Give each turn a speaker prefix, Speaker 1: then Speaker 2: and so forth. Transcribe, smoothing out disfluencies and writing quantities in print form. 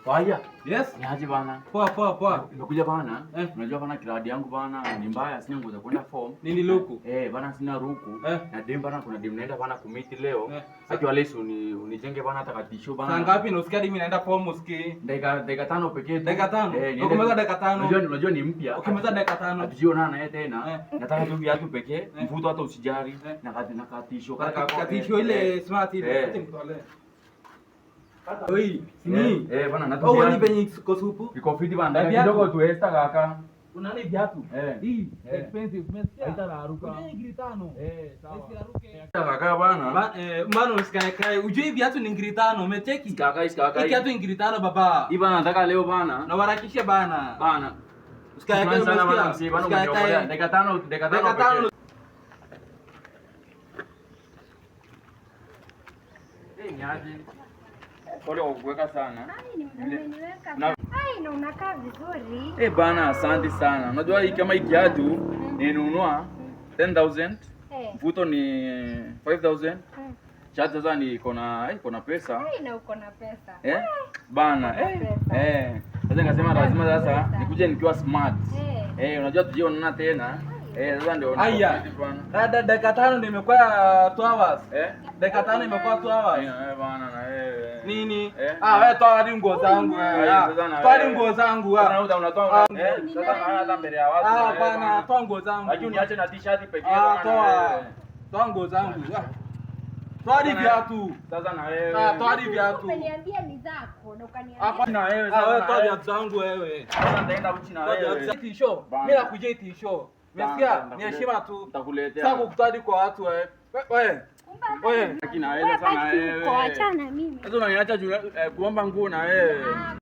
Speaker 1: Waya.
Speaker 2: Yes.
Speaker 1: Ni aje bana?
Speaker 2: Poa poa poa.
Speaker 1: Nimekuja bana.
Speaker 2: Eh.
Speaker 1: Unajua bana kiradi yangu bana ni mbaya, sina nguo za kwenda form.
Speaker 2: Nini luku?
Speaker 1: Eh, bana sina ruku.
Speaker 2: Eh.
Speaker 1: Na dem bana, kuna dem naenda bana kumiti leo.
Speaker 2: Eh.
Speaker 1: Sasa wale unijenge bana hata katisho bana.
Speaker 2: Saa ngapi na usikia hadi mimi naenda form usikii?
Speaker 1: Dakika 5 pekee tu.
Speaker 2: Dakika 5?
Speaker 1: Eh, niende-
Speaker 2: Ukimaliza dakika 5.
Speaker 1: Unajua ni mpya.
Speaker 2: Ukimaliza dakika 5.
Speaker 1: Hatujionana naye tena.
Speaker 2: Eh.
Speaker 1: Nataka tu viatu pekee, mvuto hata usijali.
Speaker 2: Eh.
Speaker 1: Na katisho.
Speaker 2: Katisho ile smart ile.
Speaker 1: Eh.
Speaker 2: Acha nikutolee. Oi, sini.
Speaker 1: Eh, bana nataka.
Speaker 2: Oh, ni venye iko supu.
Speaker 1: Iko fiti bana.
Speaker 2: Na
Speaker 1: Dakika
Speaker 2: viatu?
Speaker 1: kidogo tu esta kaka.
Speaker 2: Una nini viatu?
Speaker 1: Eh.
Speaker 2: Hii
Speaker 1: Eh.
Speaker 2: expensive, umesikia?
Speaker 1: Haitararuka.
Speaker 2: Unajua ngiri 5.
Speaker 1: Eh, sawa.
Speaker 2: Isiraruke.
Speaker 1: Kaka bana.
Speaker 2: Ba mbona usikae kae? Ujui viatu ni ngiri 5, umecheki?
Speaker 1: Kaka, kaka.
Speaker 2: Hii kiatu ni ngiri 5 baba.
Speaker 1: Hii bana nataka leo bana.
Speaker 2: Na warakishe bana.
Speaker 1: Bana.
Speaker 2: Usikae kae,
Speaker 1: Shukrani sana bana,
Speaker 2: umesikia?
Speaker 1: msee, bana
Speaker 2: Usikae
Speaker 1: umeniokolea.
Speaker 2: kae.
Speaker 1: Dakika 5, dakika 5.
Speaker 2: Dakika 5.
Speaker 1: Eh, ni aje? Pole kwa kukuweka sana.
Speaker 3: Ai, umeniweka.
Speaker 1: Na-
Speaker 3: Ai, na unakaa vizuri.
Speaker 1: Eh, bana asante sana. Unajua hii kama hii kiatu nilinunua 10,000.
Speaker 3: Eh.
Speaker 1: Mvuto ni 5,000. Shati sasa ni iko na iko na pesa.
Speaker 3: Ai, na uko na pesa.
Speaker 1: Eh? Bana, eh.
Speaker 3: Pesa.
Speaker 1: Eh. Sasa nikasema lazima sasa nikuje nikiwa smart.
Speaker 3: Eh.
Speaker 1: Eh, unajua tujionana tena. Eh, sasa ndio
Speaker 2: Aya.
Speaker 1: bana.
Speaker 2: Dada, dakika 5 ndio imekuwa 2 hours.
Speaker 1: Eh?
Speaker 2: Dakika 5 imekuwa 2 hours.
Speaker 1: Eh, bana na wewe.
Speaker 2: Nini?
Speaker 1: Eh?
Speaker 2: Ah, wewe toa hadi nguo zangu wewe.
Speaker 1: Ai,
Speaker 2: Ah,
Speaker 1: sasa na
Speaker 2: Toa hadi
Speaker 1: wewe.
Speaker 2: nguo zangu.
Speaker 1: Sasa
Speaker 2: Ah,
Speaker 1: unatoa
Speaker 2: Ah.
Speaker 1: eh, sasa na hata mbele ya watu.
Speaker 2: Ah,
Speaker 1: na wewe
Speaker 2: bana,
Speaker 1: bana.
Speaker 2: toa nguo zangu.
Speaker 1: Lakini uniache na t-shirt pekee
Speaker 2: Ah,
Speaker 1: bana.
Speaker 2: toa.
Speaker 1: wewe.
Speaker 2: Toa nguo zangu. Ah. Toa hadi viatu.
Speaker 1: Sasa na wewe.
Speaker 2: Ah, toa hadi viatu.
Speaker 3: Umeniambia ni zako na
Speaker 2: Ah,
Speaker 3: ukaniambia.
Speaker 2: kwa-
Speaker 1: Na wewe
Speaker 2: Ah,
Speaker 1: sasa.
Speaker 2: wewe
Speaker 1: na
Speaker 2: toa
Speaker 1: wewe.
Speaker 2: viatu zangu wewe.
Speaker 1: Sasa nitaenda uchi na
Speaker 2: Toa viatu
Speaker 1: wewe.
Speaker 2: zangu. Tisho.
Speaker 1: Bana.
Speaker 2: Mimi nakuja tisho. Umesikia?
Speaker 1: Bana,
Speaker 2: Ni heshima tu.
Speaker 1: Nitakuletea.
Speaker 2: Sasa kukutadi kwa watu wewe. Wewe.
Speaker 3: Kumbe hata
Speaker 2: Wewe.
Speaker 1: Lakini na
Speaker 3: wewe
Speaker 1: wewe sasa na
Speaker 3: baki
Speaker 1: wewe.
Speaker 3: huko, achana mimi.
Speaker 1: Sasa unaniacha kuomba nguo na wewe.
Speaker 3: Ah,